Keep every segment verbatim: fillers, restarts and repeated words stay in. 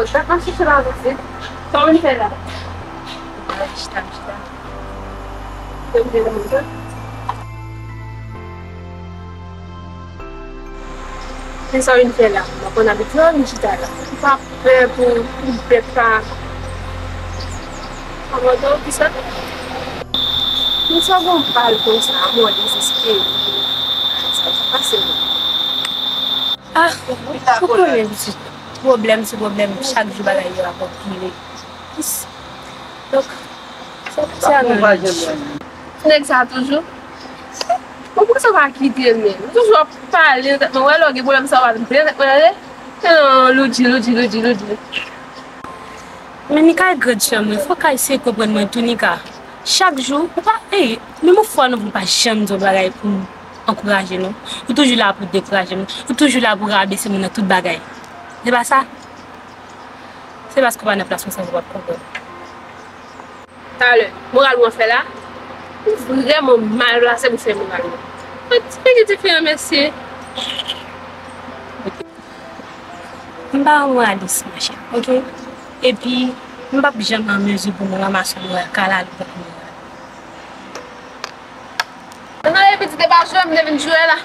Sa k ap chèche la, mesye? Sa w vin fè la? Mwen chita, m chita. Te m te nan moto. Men sa w vin fè la? Mwen konn abitye w vin chita la. Ou pa pè pou, pou bèt pa. Kòman w di sa? Men sa w gon bal konsa, mwen dezespere. Sa, sa pase, non. Ah, ou konnen, pitit. Pwoblèm sou pwoblèm, chak jou bagay yo ap anpile. Donk, se, se a nan lòd. Ti nèg sa toujou? Bon, poukisa w pa kite l menm? Ou toujou ap pale nan tèt mwen, wè lè w gen pwoblèm sa w ap vin pale nan tèt mwen, tande? Se nan loudji, loudji, loudji, loudji. Men Nika e grann sè mwen, fò w ka eseye konprann mwen tou, Nika. Chak jou, ou pa, ey, menm yon fwa non, pou m pa janm di yon bagay pou ankouraje nou. Ou toujou la pou dekouraje m. Ou toujou la pou rabese m nan tout bagay. Se pa sa? Se paske w pa nan plas mwen sa w p ap konprann. Talè, moral ou an fè la? Ou vrèman mal plase pou fè moral mwen. Mwen ti piti diferan, mesye. M pa yon moralis, machè, oke? Epi, m p ap janm an mezi pou m ranmase yon moral kalalou tankou moral. Nan epi ti te pa jwe, m te vin jwe la.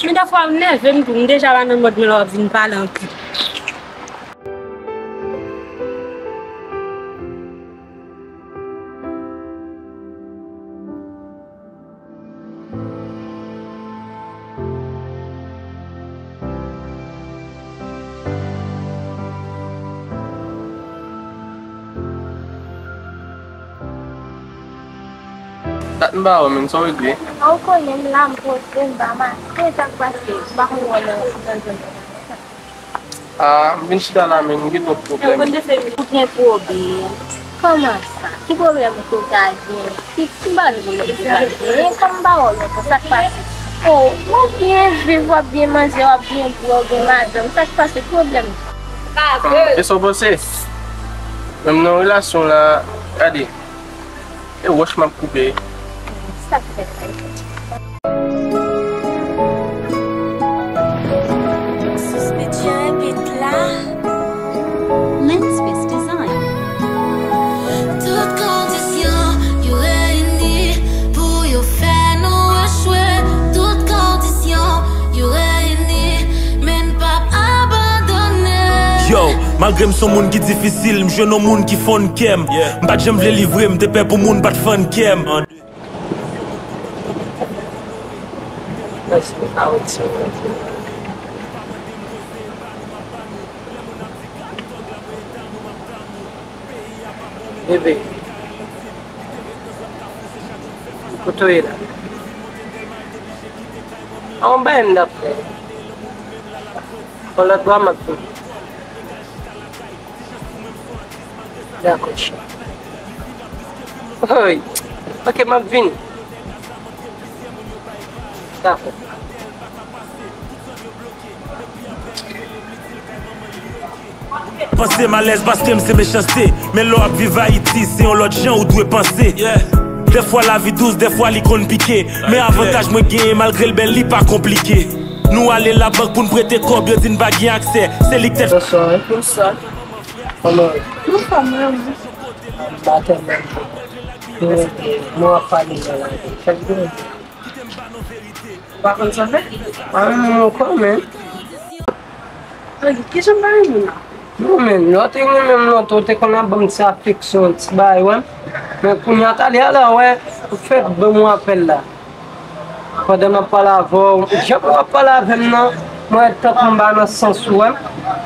Men dèfwa w nève m tou, m deja pa nan mòd mwen lè w ap vin pale anpil. Dat m pa wè w, menn, sa w regle? Ou konnen m la, m poze, m pa mache, sa k pase? M pa konn wè w nan, nan zòn nan. Ah, m vin chita la, menn, m gen twòp pwoblèm. Ou gen pwoblèm? Kòman sa? Ki pwoblèm ou ka gen? Ki, ki bagay ou ka gen? Kòm m pa wè w lontan, sa k pase? Oh, w ap byen viv, w ap byen manje, w ap byen bwè, w gen madanm, sa k pase? Ki pwoblèm? Kòm, e sa w panse? Menm nan relasyon la, gade. E wòch m ap koupe. Sa k fèt la? Sispann bit la. Lens Best Design. Tout kondisyon yo reyini pou yo fè nou echwe. Tout kondisyon yo reyini, men n p ap abandone. Yo, malgre m se yon moun ki difisil, m jwenn yon moun ki fonn kè m. Yeah. M pa t janm vle livre, m te pè pou moun pa t fann kè m. Bebe, kote w ye la? A, yon bagay m t ap fè. Yon lòt bò m ap vini. Dakò, chè. Oy. Ok, m ap vini. Dakò. Panse m alèz paske m se mechanste. Men lè w ap viv Ayiti, se yon lòt jan ou dwe panse. Yeah. Dèfwa lavi dous, dèfwa li konn pike. Men avantaj mwen genyen, malgre l bèl, li pa konplike. Nou ale labank pou n prete kòb, yo di n pa gen aksè. Se li k tèt. Bonswa. Bonswa. Kòman w ye? M anfòm, wi. M pa tèlman bon. Men, mwen ap pale nan la. Chak jou. Ou pa konn sa fè? Pa renmen mwen ankò, men. Ok, kijan m pa renmen w la? Non, men, lè w te renmen m lontan, w te konn ap ban m ti afeksyon, ti bagay, wè. Men kounye a, talè a la, wè, ou fèk ban m yon apèl la. Pandan m ap pale avè w, jan w ap pale avè m nan, mwen wè tankou m pa nan sans ou, wè.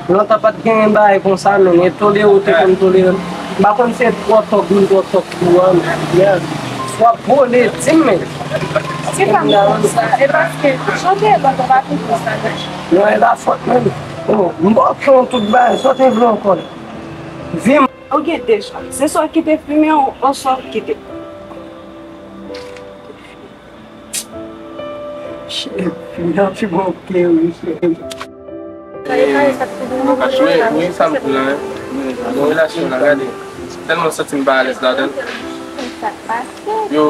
Lontan pa t genyen bagay konsa, men, e tolere w te konn tolere m. M pa konn se twò tòg m twò tòg pou ou a, men, yeah. W ap vole, di m, men. Se pa m konsa, e paske, jan w te ye lontan pa toujou konsa, non. Non, e lafòt mwen. Oh, m ba w kè w tout bagay, sa w te vle ankò la? Vi m. Ou gen de chwa. Se swa w kite fimen ou, oswa w kite. Shit, fi an pi bon ke wi, frè. E, wi, sa m di la, wi. Nan relasyon la, gade. Tèlman santi m pa alèz ladan l. Yo,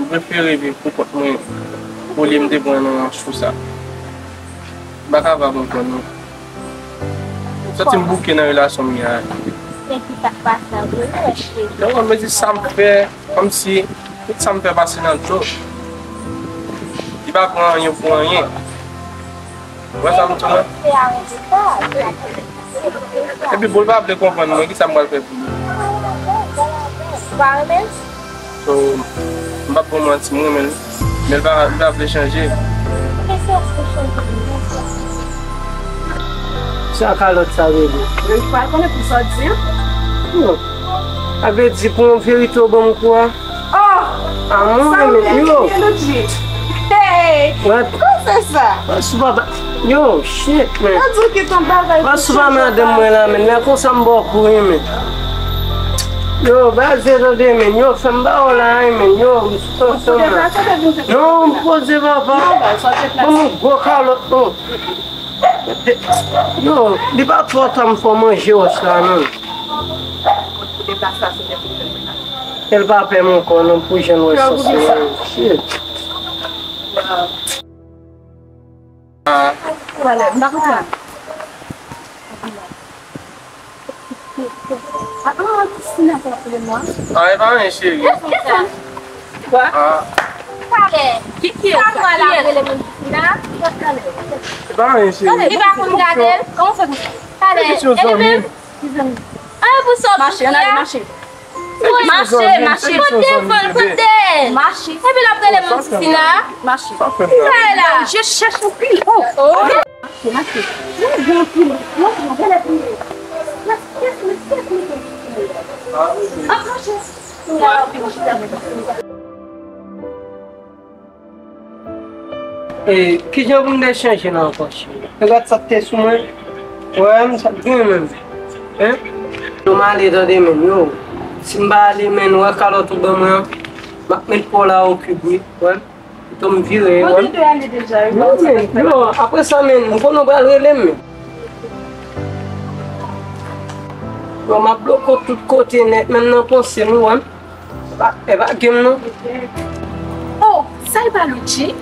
m prefere viv pou kont mwen olye m te pran nan chou sa. M pa ka va konprann, non. Santi m bouke nan relasyon m ye a. Ki sa k pase an vre, wi, cheri? Non, mwen di sa m fè, kòmsi tout sa m fè pase nan dlo. Li pa pran anyen pou anyen. Ou wè sa m di w la? Epi bon, l pa vle konprann mwen, ki sa m pral fè pou li? Ou pa renmen l? So, m p ap ba w manti, m renmen l. Men l pa, l pa vle chanje. Sa kalòt sa vle di? Mwen pa konnen pou sa di. Non. Sa vle di pou yon verite w ban m kou a? Oh! Ah, mwen sa renmen l, yo. Hey! What? Kòman sa? Pas sou papa. Yo, shit, man. Pas sou pa madanm mwen la, men. Lè konsa m ba w kou, wi, men. Yo, baze tande, men. Yo, fè m ba w la, wi, men. Yo, m sou tòtò la. Non, m poze papa. Ban m yon gwo kalòt, non. Yo, li pa twò ta m fè w manje wòch la, non. E l pa pè m ankò, non, pou jan l wè sòs la. Shit. Ah. Valè, m pa konprann. Ah, ah, Christina, sa ap rele mwen. Ah, e pa anyen, cheri. Kisa? Kwa? Ah. Talè. Ki, ki sa? Talè, ap rele mwen Christina. E pa anyen, cheri. Li pa konn gade l. Kòman fè konsa? Talè. E li menm? Ah, pou sa, mache, ann ale, mache. Mache, mache. Kote fòl, kote? Mache. Epi l ap rele moun Christina. Mache. Sa e la. Je chèch anpil. Oh. Oh. Mache, mache. Mwen gen anpil. Mwen gen bèl anpil. Ap mache. E, kijan pou m te chanje la ankò, cheri? Regarde sa k te sou mwen. Wè, m sa k gen menm. Hein? Yo, m ale tande, men, yo. Si m pa ale, men, wè kalòt ou ban mwen an, m ap met pa w la okip, wi. Wè. Pito m vire, wè. Mwen te ale deja, wi. Yo, men, yo, apre sa, men, m konnen w pral rele m, men. Yo, m ap bloke w tout kote nèt, menm nan panse m, wè. E pa, e pa game non. Oh, sa e pa Luchi?